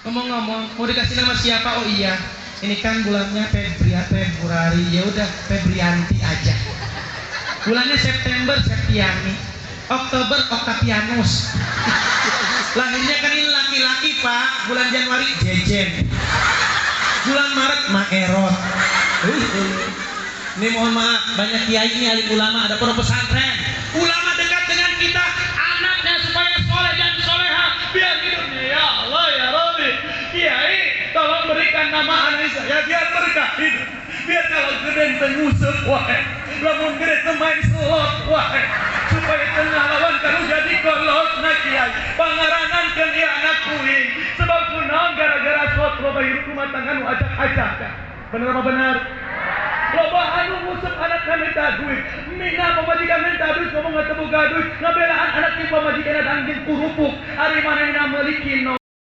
Ngomong-ngomong, mau dikasih nama siapa? Oh iya, ini kan bulannya Februari, ya udah Febrianti aja. Bulannya September Septiani, Oktober Oktavianus. Lahirnya kan ini laki-laki Pak, bulan Januari Jejen, bulan Maret Maerot. Ini mohon maaf, banyak kiai ini alim ulama, ada pondok pesantren. Ulama dekat dengan kita, anaknya supaya soleh dan soleha, biar hidupnya ya Allah ya Rabbi. Kiai, tolong berikan nama anak saya biar berkah hidup. Biar kalau gede teu nguseup wae, lamun gede teu main slot wae, supaya teu ngalawan kalau jadi kolot na kiai. Pangaranankeun ieu anak kuing, sebab kunaon gara-gara slot loba hidup rumah tangga nu acak-acak. Bener apa benar? Loba anu nguseup anak minta duit, mina pamajikan minta duit, ngomong nggak boga duit, ngabelaan anak di pamajikan ada anjing kurupuk, ari manehna meuli.